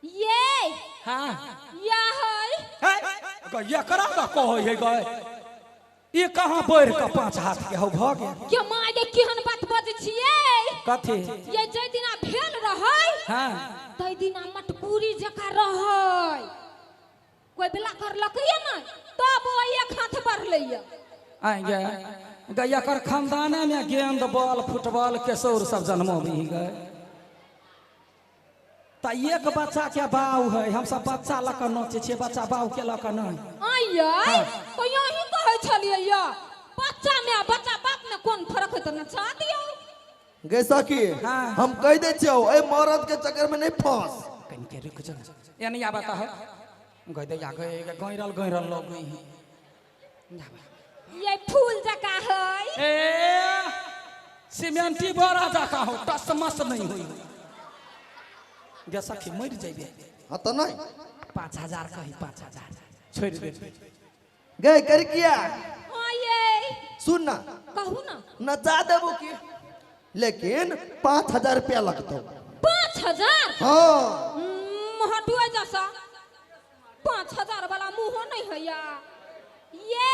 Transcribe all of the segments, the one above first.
ये हाँ या है है गै एकरा तऽ कहै है गै ई कहाँ बढ़ि कऽ पाँच हाथ के हौ भऽ गेल के माय गे केहन बात बजै छियै कथी ये जै दिना भेल रहै हाँ तै दिना मटकूरी जकाँ रहै कोई बेला करलकै ने तब ओ एक हाथ बढ़लैया आइ गे गै एकर खानदाने में गेंद बॉल फुटबॉल केसौर सब जन्मो भी गए तऽ एक बच्चा के बाउ है हमसब बच्चा लऽ कऽ नोचै छियै बच्चा बाउ के लऽ कऽ नहि आइयै तो यही कहै छलियै या बच्चा में आ बच्चा बाप में कोन फर्क है तऽ नचा दियौ गे सखी हाँ। हम कहि दै छियौ एहि मरद के चक्कर में नहीं फंस कनिके रुकि जाओ एनी आबऽ तऽ गै दैया गै गैरल गैरल लगै है ये फूल जका है ए सीमेंटी बोरा जका हो टस मस नहीं हुई गे सखी मरि जइबे हाँ तऽ नहीं 5,000 कही 5,000 छोड़ि दे गे कर किया हाँ ये सुन ना कहू ना नचा देबो की लेकिन 5,000 रुपया लगतौ 5,000 हाँ हटुआ जैसा 5,000 वाला मुँहो नहीं है या ये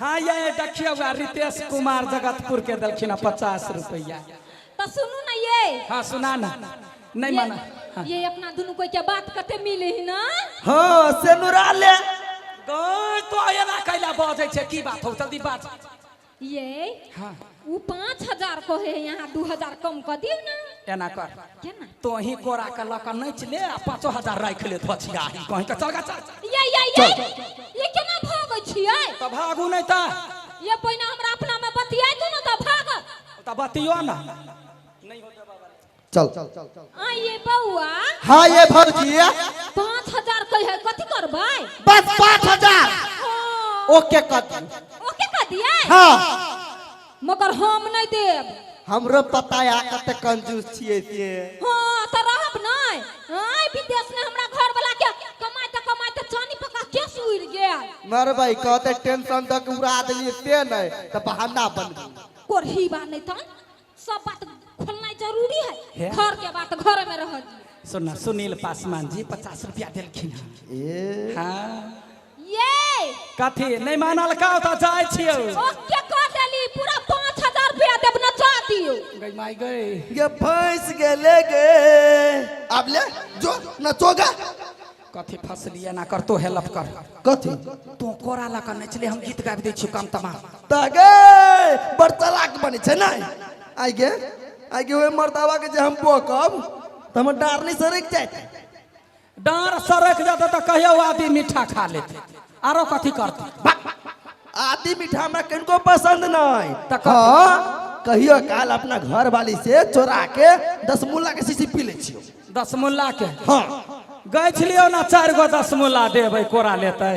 हाँ ये देखियो बा, रितेश कुमार जगतपुर के दलखिन 50 रुपया तो सुनू ना ये हाँ सुना ना नहीं ये, माना हाँ। ये अपना दुनू कोई के बात कते मिले ही ना हाँ से नुरा ले गई तो एना कैला बजै छै की बात हौ जल्दी बाज ये हाँ उ 5,000 कहे है यहाँ 2,000 कम कर दियो ना एना कर केना तो ही कोरा के लऽ कऽ नैच ले आ 5,000 राखि ले धोछिया ही कहीं के चल गा चल ये ये ये ये केना भागै छियै तऽ भागू नहि तऽ ये पहिने हमरा अपना में बतियाय दू ना तऽ भागब तऽ बतियो ना चल आ ये बौआ हाँ ये भौजी 5,000 कहे है कथी करबै बस 5,000 हाँ ओके कर दी ओके कर दियै हाँ मगर हम नहीं देब हमरो पता या कते कंजूस छियै से हाँ तऽ रहब नहीं आय विदेश में हमरा घर वाला के कमाइते कमाइते चानी पका केस उड़ गेल मरबै कहते टेंशन दऽ के उड़ा देलियै से नहि तऽ बहाना बन गेल कोढ़ी बा नहीं तन सब बात खोलना जरूरी है है। घर के बात घर में रह दियो सुन सुनील पासवान जी 50 रुपया देलखिन हँ ए हाँ ये कथी नहीं मानल का तऽ जाइ छियौ ओके कह देली पूरा 5,000 रुपया देब नचा दियो गई माई गई ये फंस गेले गे अब ले जो नचोगा कथी फसली एना कर तो हेल्प कर कथी तू कोरा लऽ कऽ नचले हम गीत गाबि दै छियौ काम तमाम तऽ गे बड़ चलाक बनै छै नहि आइ गे आइ गे ओहि मर्दावा के जे हम बोकब तऽ हमर डार नहि सरकि जायत डाँर सरक जेतै तऽ कहियो आदि मीठा खा लेतै आरो कथी करतै आदि मीठा हमरा कनिको पसंद नहीं तऽ कथी? हाँ कहियो काल अपना घर वाली से चोरा के दसमुल्ला के शीशी पी ले छियो दसमुल्ला के हाँ गै छलियौ ने 4 गो दसमुल्ला देबै कोरा लेतै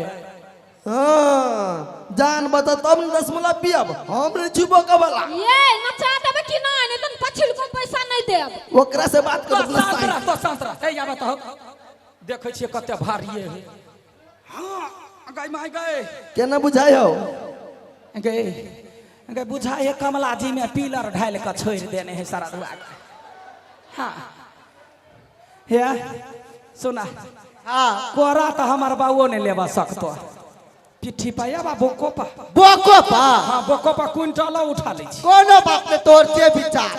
हाँ जान बता तब ने दसमुल्ला पियब हम नहीं छुबो के वाला ये नचा देबै कि नहीं नहीं तो पछिल को पैसा नहीं देब ओकरा से बात तो कर अपना शांत साइड रह तो शांत रह ए आबऽ तऽ देखै छियै कते भारिये है हाँ गै माय गै केना बुझाइ हौ गै गै बुझाइ है कमला जी में पीलर ढालि कऽ छोड़ि देने है सारा दुआ के हाँ हे सुना हाँ कोरा तऽ हमर बाबुओ नहि लेबऽ सकतो पिट्ठी पा या बा बोको पा बोको पा हाँ बोको पा क्विंटलो उठा लै छी कोनो बात नहीं तोर जे विचार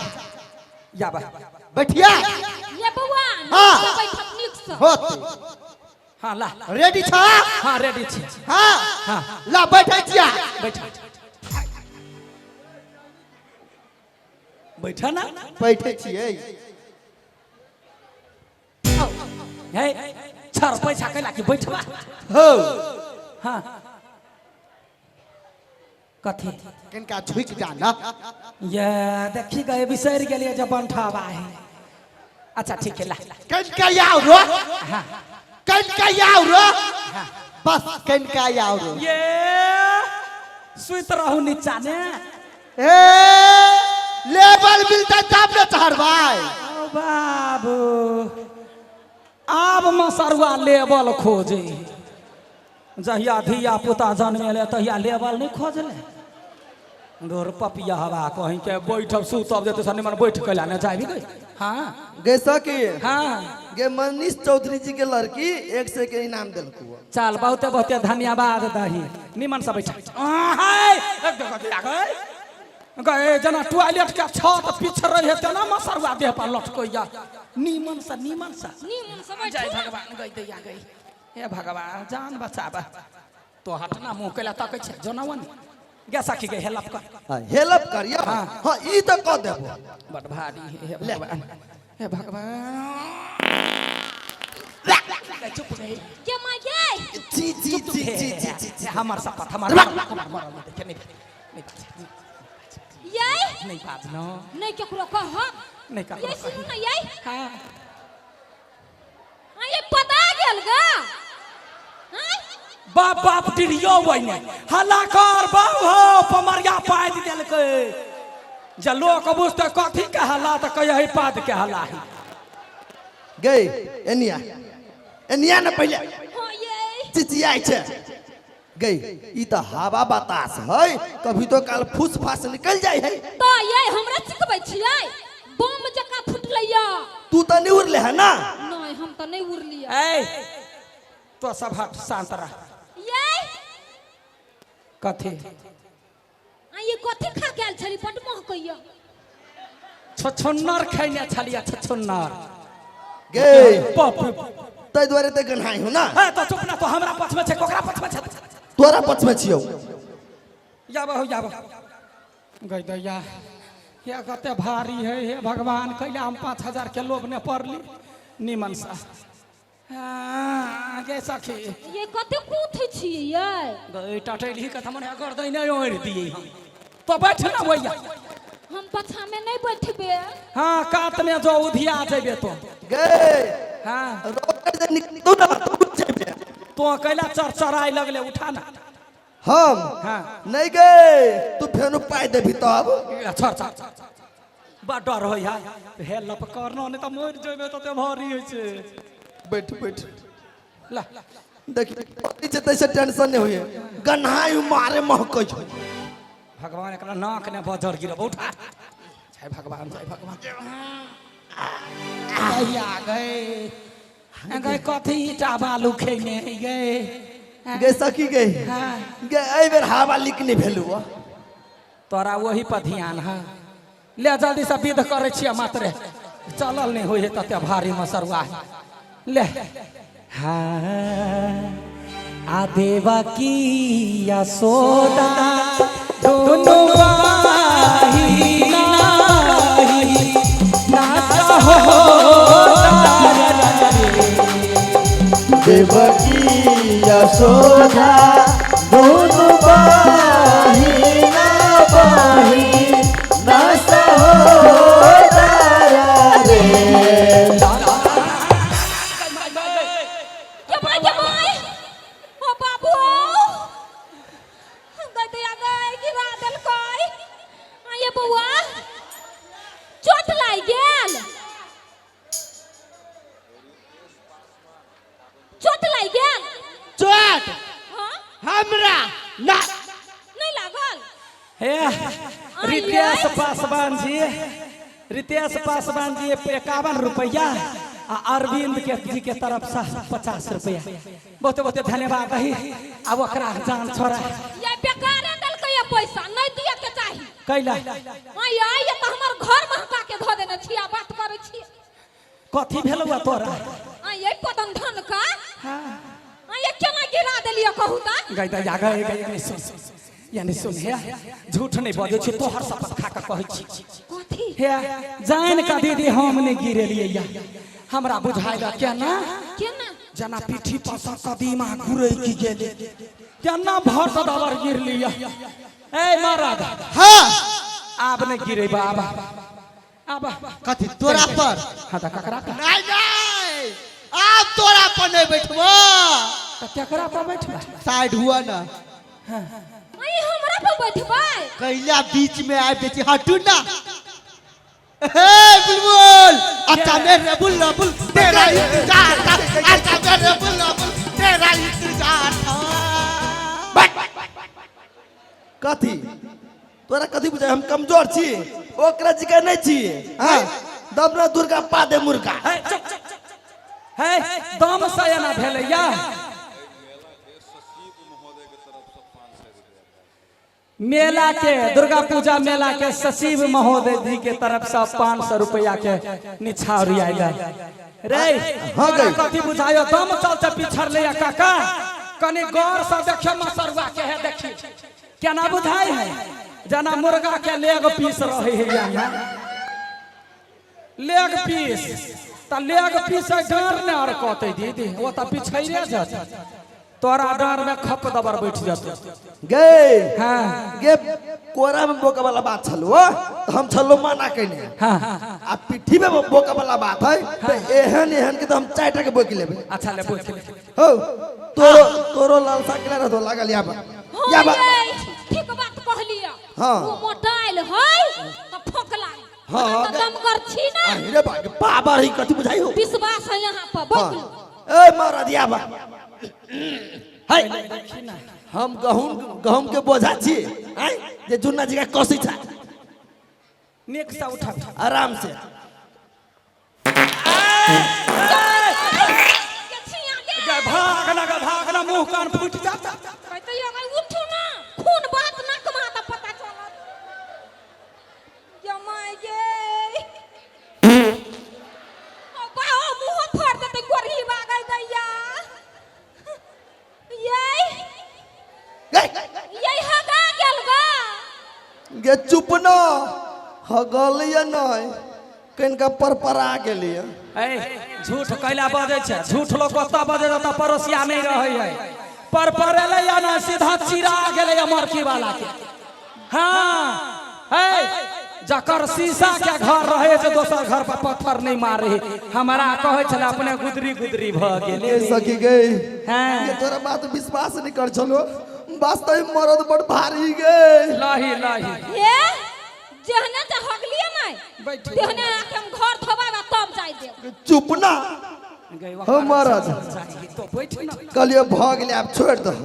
या बा बैठिया ये बौआ हाँ। नीक से बैठब नीक से होते हाँ ला रेडी छा हाँ रेडी छी हाँ हाँ ला बैठै छिया बैठा बैठा ना बैठै छियै हे छर पैसा कैला कि बैठबा हो हाँ कथी किनका झुकि जा ना ये देखी गए बिसरि गेलियै जे बंठावा है अच्छा ठीक है ला किनका आउ रो हाँ किनका आउ रो बस किनका आउ रो ये सुति रहू नीचा ने ए लेबल मिलता तब ने चढ़बै ओ बाबू आब मसरुआ लेबल खोजे जहिया धिया पुता जन्मेले तहिया लेबल नहि खोजले दूर पपिया हवा कहीं के बैठब सुतब जेतै से निमन बैठ के ने जाबी गई हाँ गे सखी हाँ गे मनीष चौधरी जी के लड़की एक सौ के इनाम देलकू। चल, बहुते बहुते धन्यवाद दही। निमन से बैठ। हाय, गए जना टॉयलेट के छत पीछे रहे तेना मसरुआ देह पर लटकैया। निमन से, निमन से। निमन से बैठू। जय भगवान, गई दैया गई। हे भगवान, जान बचाबा। तो हटना, मुँह कैला तकै छै जनवन गे। सखी गे, हेल्प कर। हाँ, हेल्प करियो। हाँ, ई तो कह देबो। बड़ भारी है। हे भगवान, हे भगवान, चुप गई। गे माय गे। छी छी छी छी छी छी छी। हमर शपथ, हमर हमर मरल नहीं देखे, नहीं नहीं बाज। यै। नहीं बाज न। नहीं केकरो कह। नहीं ककरो। यै, सुनू ने यै। हाँ। हाँ, ये पता गेल गा, हाँ? बाप बाप डिरियो वही हल्ला कर। बाप हो, पमरिया पादि देलकै। जे लोक बुझते कथी के हल्ला, तऽ कहिए पाद के हल्ला है। गई एनिया, एनिया ने पहिले। हाँ यै। चिचियाइ छै गई। ई तऽ हवा बतास है, कभी तो काल फूस फास निकल जाइ है। तऽ यै, हमरा सिखबै छियै? बम जकाँ फुटलैया। तू तऽ नहीं उड़ले है ना? नहीं, हम तऽ नहीं उड़लियै। ऐ, तो सब हट, शांत रह। यै। कथी? आ ये कथी खा के आयल छली? बड महकैया। छछुन्नर खैने छलियै, छछुन्नर। गे। बाप रे। ताहि दुआरे तऽ गन्हाइ हो ना। ए, तो चुप ना। तो हमरा पक्ष में छै, कोकरा पक्ष में छै? तोरा पक्ष में छियौ। जाबो हो, जाबो गई दैया। हे, कते भारी है। हे भगवान, कैला हम 5,000 के लोभ ने पड़ली। निमन सा, हाँ, गे सखी। ये कते कूथै छियै यै? गई, टटैली के थमन गर्दै नहि ओढ़ि दिए हम। तो बैठ ना भैया। हम पाछा में नहीं बैठबे। हाँ, कात में जो उधिया जेबे तो। गे। हाँ। रॉकेट जे निकलतौ ना तऽ उड़ जेबे। तो कैला चरचराय लगले? उठा ना। हम? हाँ। नहीं गे, तू फेनु पाइ देबी तब। छर छर, बड़ डर होइ है। हे, लप करनो, नहि तऽ मरि जेबे, तते भारी होइ छै। बैठ बैठ। ला। देखी, पति छै तैसे टेंशन नहीं होइए। गन्हाइ मारे महकै छै। भगवान, एकरा नाक ने बजर गिरब। उठा। जय भगवान, जय भगवान। कहिया गए गए, कथी ईटा बालू खेने गए? गे सखी गे। हाँ। गे, एहि बेर हवा लीक नहीं भेलू। तोरा वही पर ध्यान है। ले, जल्दी से विध करै छियै मात्रे। चलल नहि होइ है, तते भारी मसरुआ है। ले, हाँ, आ देवकी यशोदा दुनू बाही नाही ना सहोदर। देवकी यशोदा दुनु बहिना बही न सहोदर रे। गे माय, गे माय, ओ बाबू, गई दैया गई, गिरा देलकै। आ ये बौआ, चोट लागि गेल? चोट लागि गेल? चोट? हाँ। हमरा ना। नहीं लागल? हे, रितेश पासवान जी, रितेश पासवान जी 51 रुपया आ अरविंद के जी के तरफ से 50 रुपया। बहुत बहुत धन्यवाद है। अब ओकरा जान छोड़ा। ये बेकारे देलकै, ये पैसा नहीं दिए के चाही। कैला? हाँ ये, ये तऽ हमर घर महका के धऽ देने छी आ बात करै छी। कथी भेलौ तोरा? आ ये पदन धन का। हाँ। आ ये केना गिरा देलियै, कहू तऽ? गई दैया गई गई गई, सुन, यानी सुन, हे, झूठ नहीं बजै छी, तोहर शपथ खा के कहै छी। कथी? हे, जान का दीदी, हम नहीं गिरेलियै या। हमरा बुझाइल केना केना? जेना पीठी पर से कदीमा गुरैक गेलै, केना भर दबर गिरलियै। ए महाराज। हाँ। आब नहीं गिरेबा, आब आब। कथी, तोरा पर? हाँ, तऽ ककरा पर? नहीं नहीं, आब तोरा पर नहीं बैठबो। तऽ केकरा पर बैठबा? साइड हुआ ना। आ ये हमरा पर बैठबै? कैला बीच में आबि जाइ छी? हटू ना। हे बुलबुल, अच्छा मेरे बुलबुल, तेरा इंतजार था। अच्छा मेरे बुलबुल, तेरा इंतजार था। कथी तोरा कथी बुझाइ? हम कमजोर छी, ओकरा जिका नहीं छी। हाँ, दबना दुर्गा पा दे मुर्गा। हे, चुप। है दम से एना भेलैया। मेला के दुर्गा पूजा मेला के सचिव महोदय जी के तरफ से 500 रुपया के निछावरी आयल रे। हाँ तोरा गई। कथी बुझायो, दम चलते पिछड़ ले काका, कनी गौर से देखियो मसरुआ के है, देखी केना बुझाई है जना मुर्गा के लेग पीस रहे है यहाँ लेग पीस, त लेग पीस डाँर ने अरकते दीदी, ओ त पिछड़े जात, तोरा डाँर में खप दबर बैठ जाते। गे। हाँ। गे, कोरा में बोका वाला बात छलो तो हम छलो मना केने। आ पिट्ठी में बोका वाला बात है तो एहन एहन के तो हम 4 के बोकी लेबे। अच्छा ले, बोल ले। हो तोरो तोरो लालसा के रहतो लागल याबा। हाँ। याबा। ये ठीक बात कहलिया। हाँ। ओ मोटाइल है त फोकला। हाँ, हाँ, गे। दम कर छी ना। अरे बा बाबा ही कथी बुझाई हो। विश्वास है यहाँ पर। हाँ। बोल। ए महाराज, याबा है, हम गहूम गहूम के बोझा छी आय जे जुन्ना जी का कसै छ। नीक से उठा। आराम से। के छिया गे। गे भागना, गे भागना, मुंह कान फूट जाता। कहते ये उठू ना, खून बात ना कमा त पता चलत जमाई गे। ओ बा, ओ मुंह फाड़ देते गोरही बागै दैया ये। गे। ये हगा गेल गा। गे चुप न, हगलिए नहीं, कनिका परपरा गेलिए। ए झूठ कैला बजै छै? झूठ लोग ओतऽ बजै जतऽ पड़ोसिया नहि रहै है। पर पड़ेलै या ना, सीधा चिरा गेलै मरकी वाला के। हाँ है, जकर शीशा के घर रहे छै दोसर घर पर पत्थर नहीं मारे। हमरा कहै छलै अपने गुदरी गुदरी भऽ गेलै। गे सखी गे। हाँ। ये तोरा बात विश्वास नहीं कर छलो, वास्तव में मरद बड़ भारी गे। लही लही। हे जेहने ते हगलिए नहीं बैठू। तेहने आके हम घर धोबाबा तब जाय देब। चुप ना। गई। हो महाराज। तो बैठ ना। कहलिए भऽ गेलै, आब छोड़ि दह।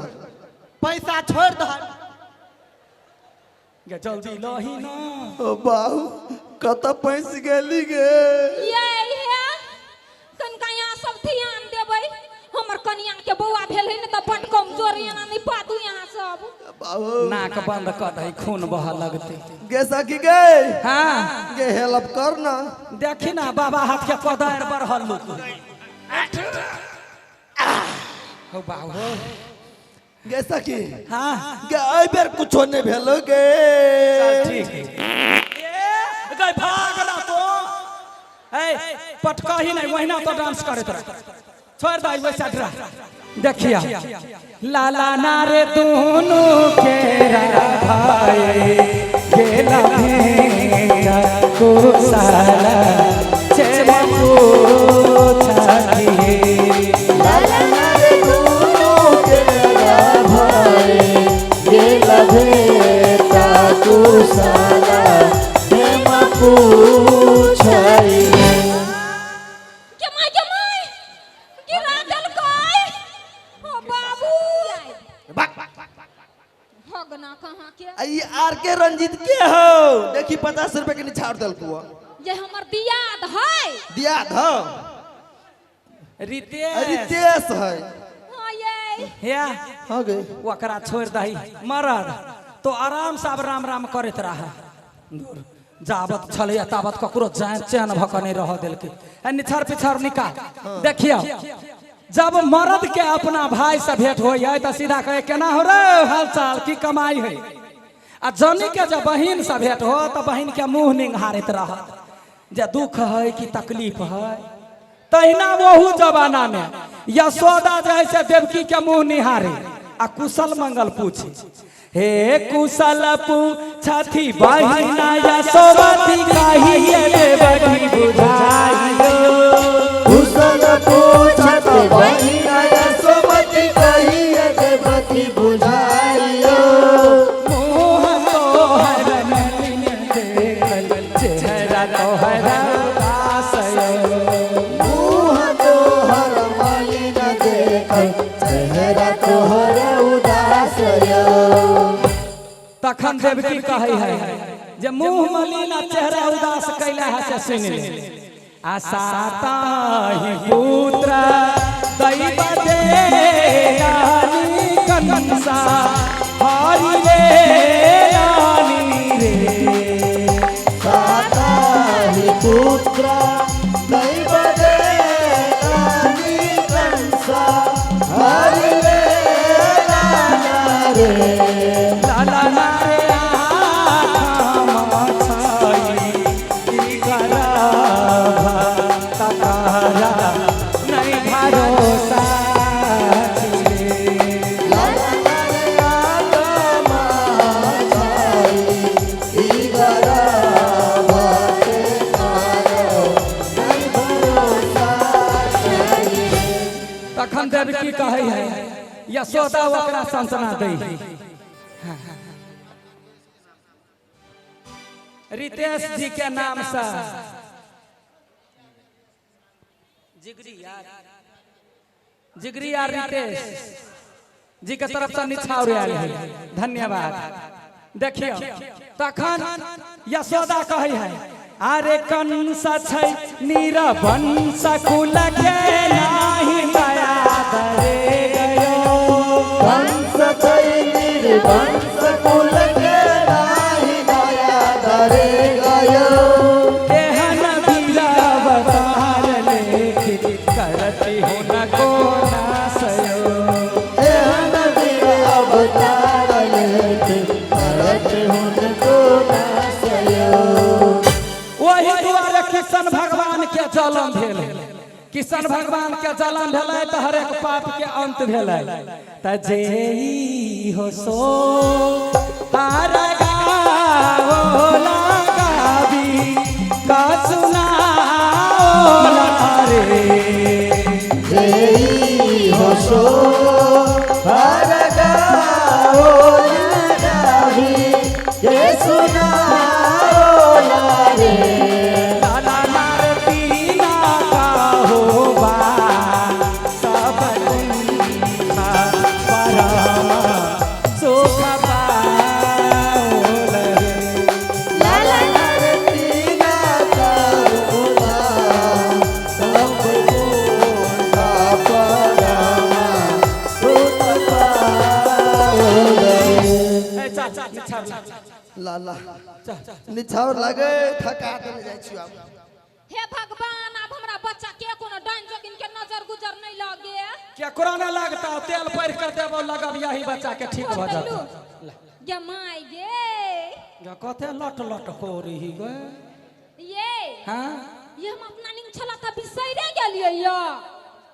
पैसा छोड़ दह। गे जल्दी लही ना। ओ बाबू, कतऽ पैसि गेली गे? ये हे कनिका यहाँ सब ध्यान देबै, हमर कनिया के बौआ भेल है ने तऽ बड कमजोर, एना नहीं पादू यहाँ सब। बाबू। नाक बंद कऽ दही, खून बहऽ लगतै। गे सखी गे। हाँ। गे हेल्प कर ना। देखी ना, बाबा हाथ के कोदारि बढ़ल लोक हो बाबू। गे सखी। हाँ। गे, एहि बेर कुछो नहि भेलो गे। ठीक ए गई, भागना तो ए पटका ही नहीं, वहिना तो डांस करैत रह, छोड़ दही वैसा डरा। देखिया, लाला नारे दोनों के भाई गेला भेंटा कुसाला चेमको छाती। लाला रे दोनों के भाई गेला भेटा कुसाला प्रेम पूछाई। के माय, के माय, गिरा देलकै। ओ बाबू, भगना कहाँ के। आ ई आर के रंजीत के हो, देखी 50 रुपए के निछाड़ देलकौ। ये हमर दियाद है। दिया धो। रितेश। रितेश है। हाँ ये। या। हाँ गे। ओकरा छोड़ दही मरद तो आराम से आब राम राम करैत रह। दूर जाबत छलैया ताबत ककरो जान चैन भऽ कऽ नहि रह देलकै। आ निछड़ पिछड़ निकाल। देखियौ, जब मर्द के अपना भाई से भेंट होइ है तऽ सीधा कहे, केना हो रे हालचाल, की कमाई है? आ जनी के जब बहिन से भेंट हो तऽ बहिन के मुँह निंघारैत रहत जे दुख है कि तकलीफ है। तहिना ओहू जमाना में यशोदा जे है से देवकी के मुँह निहारे आ कुशल मंगल पूछे। हे कुशल पूछथि बहिना यशोवती, कहिए देवकी बुझाइयो। कुशल पूछत बहिना यशोमती, कहिए देवकी बुझाइयो। मुँह तोहर मलिन देखल, चेहरा तोहर उदास यो। मुँह तोहर मलिन देखल, चेहरा तोहर उदास यो। तखन देवकी कहै है जे मुँह मलिन आ चेहरा उदास कैला है से सुनि ले। आ साताहि पुत्र दैव देयानी कंसा हरि रे रानी रे। साताहि पुत्र दैव देयानी कंसा हरि रे लाला रे। लाला रे आठाम छाई ई गरभा तकारा नहीं भरोसा रे। लाला रे आत्मा छाई ई गरभा ते तारो नहीं भरोसा छई रे। तखन देवकी कहै है यशोदा ओकरा सांत्वना दै है। रितेश जी के नाम से जिगरी यार रितेश जी के तरफ से निछावर आयल है, धन्यवाद। देखियो तखन यशोदा कहै है अरे कंस छै नीरवंश कुल के नाही दया दरे गयो। कंस छै निर्वंश कुल के नाही दया धरे गयो। एहन वीरावतार लेखित करती हुनको नाशयो। एहन वीर अवतार लेत करत हुनको नाशयो। ओही दुआरे किशन भगवान के जन्म भेल। किशन भगवान के जन्म भेलै तऽ हरेक पाप के अंत भेलै। तऽ जे ई हो सो हार गाओ लगाबी का सुनाओ रे। जय हो सो हर गाओ लगावी के सुनाओ रे। लाला नारतीना का होबा सब कुंठा परम सुख पाओल रे। लाला नरतीना करुणा सब गुणा परमा सुख पाओल रे। ए चा चा चा लाला निछावर लागे थका देने जाइ छी आब। हे भगवान, आब हमरा बच्चा के कोनो डाइन जोगिन के नजर गुजर नहीं लगे। केकरो न लगता, तेल पढ़ कर देबो लगब यही बच्चा के ठीक भ जाता। गे माय गे गे कते लट लट हो रही गे। ये हाँ ये हम अपना निंग छला त बिसैरे गेलियै या।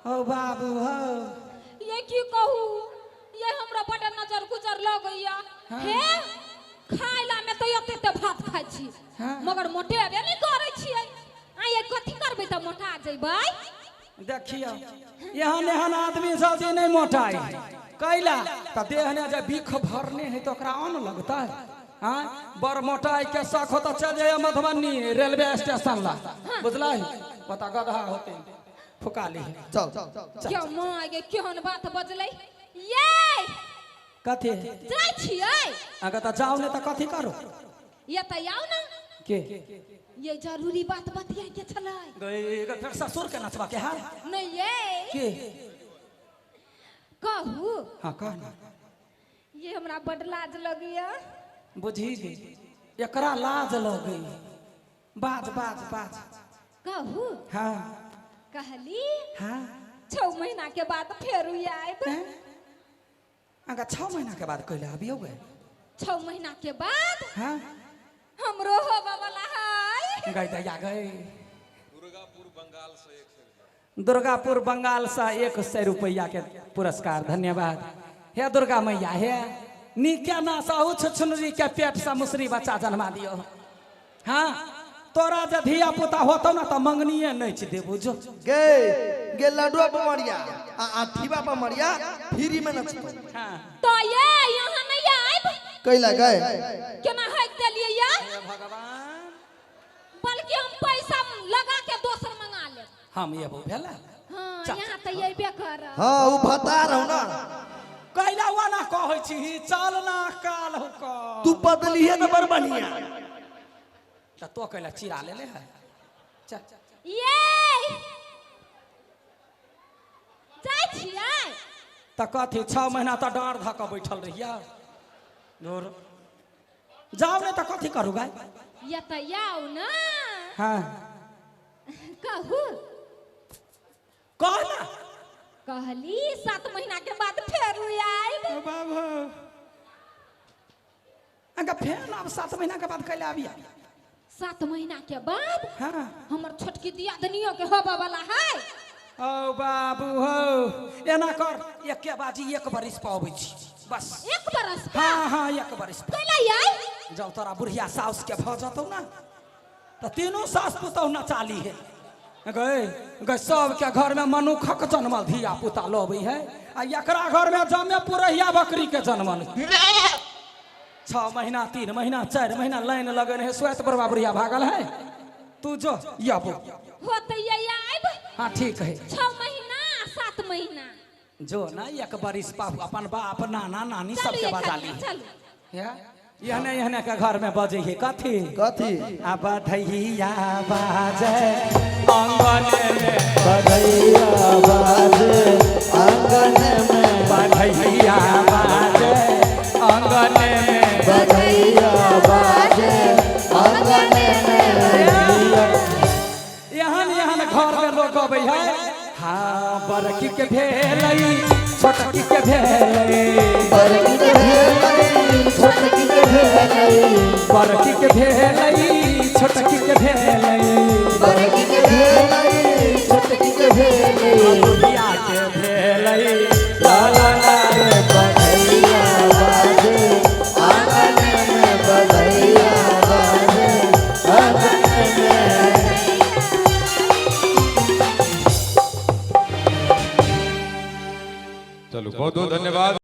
हो बाबू हो। ये की कहू, ये हमरा बड़ नजर गुजर लगैया। हे खाइला में तो एते ते भात खाइ छी मगर मोटेबे नहीं करै छियै। आ ये कथी करबै त मोटा जइबै? देखियो एहन एहन आदमी जल्दी नहीं मोटाई कैला त देह ने जे बिख भरने है तो ओकरा अन्न लगता है। हाँ बड़ मोटाई के शौक हो तो चल जाइए मधुबनी रेलवे स्टेशन ला, बुझलै पता गधा होते फुका ली। चल क्या माय गे केहन बात बजलै। ये कथी जाइ छियै? अगर त जाओ ने त कथी करू? ये त आउ ना के ये जरूरी बात बतिया के छलै। गई फिर ससुर के नचवा के हाल नहीं ये के कहू। हाँ कह ना। ये हमरा बड लाज लगैया। बुझी गई एकरा लाज लगई। बाज बाज बाज कहू। हाँ कहली हाँ 6 महीना के बाद फेर आयब। अगर 6 महीना के बाद कैला अबियो गए? 6 महीना के बाद हाँ हमरो होबे वाला है। गई दैया गई। दुर्गापुर बंगाल से 100 रुपया के पुरस्कार, धन्यवाद। हे दुर्गा मैया हे नीके ना साहू छुछुनरी के पेट से मुसरी बच्चा जन्मा दियो। हाँ तोरा जे धिया पुता होतो ना तो मंगनिए नहीं छी देबू जो। गे गे लडुआ पर मरिया आ आठीवा पर मरिया फ्री में नचतो। हाँ तो ये यहाँ नहीं आयब? कैला गए केना हक देलियै या? हे भगवान, बल्कि हम पैसा लगा के दोसर मंगा लेब। हम एबो भेला। हाँ यहाँ तो अयबे करब। हाँ उ भतार हो ना कैला वाना कहै छी चल ना काल हो तू बदलिहे न बड़ बढ़िया। त तो कैला चिरा लेले है। चल ये छियै। तऽ कथी 6 महीना तऽ डाँड़ धऽ कऽ बैठल रहिया। जोर जाउ ने तऽ कथी करू गाय? या तऽ आउ ना। हाँ कहू। कह ना। कहली 7 महीना के बाद फेर आयब। बाबू अगर फेर आब 7 महीना के बाद कैले आबिया? 7 महीना के बाद हाँ हमर छोटकी दियादनियो के होबे वाला है। ओ बाबू हो एना कर एके बाजी 1 बरिस पर अबै छी बस। 1 बरस पर? हाँ हाँ 1 बरिस पर। कैला आइ? जब तोरा बुढ़िया साउस के भ जतौ ना तऽ तीनों सास पुतहु नचाली है। गए गए सबके घर में मनुखक जन्मल धिया पुता लबै है आ एकरा घर में जमे पुरहिया बकरी के जन्मल। 6 महीना 3 महीना 4 महीना लाइन लगन है श्वेत बरबा बुढ़िया भागल है। तू जो यबो होते आयब। हाँ ठीक है। 6 महीना 7 महीना जो ना 1 बरिस बाप अपन बाप नाना नानी सबके बजा ली। यहने यहने के घर में बजे है कथी कथी? आ बधैया बाजे आंगन में, बधैया बाजे आंगन में, बधैया बाजे आंगन में, बधैया बाजे आंगन में। यहन यहन घर में लोग अबै है। हाँ बड़की के भेलै छोटकी के भेलै, बड़की के भेलै छोटकी के भेलै, बड़की के भेलै छोटकी के भेलै, बड़की के भेलै छोटकी के भेलै, बुढ़िया के भेलै ला ला ला रे। बधैया बाजे आंगन में, बधैया बाजे आंगन में। चलो बहुत बहुत धन्यवाद।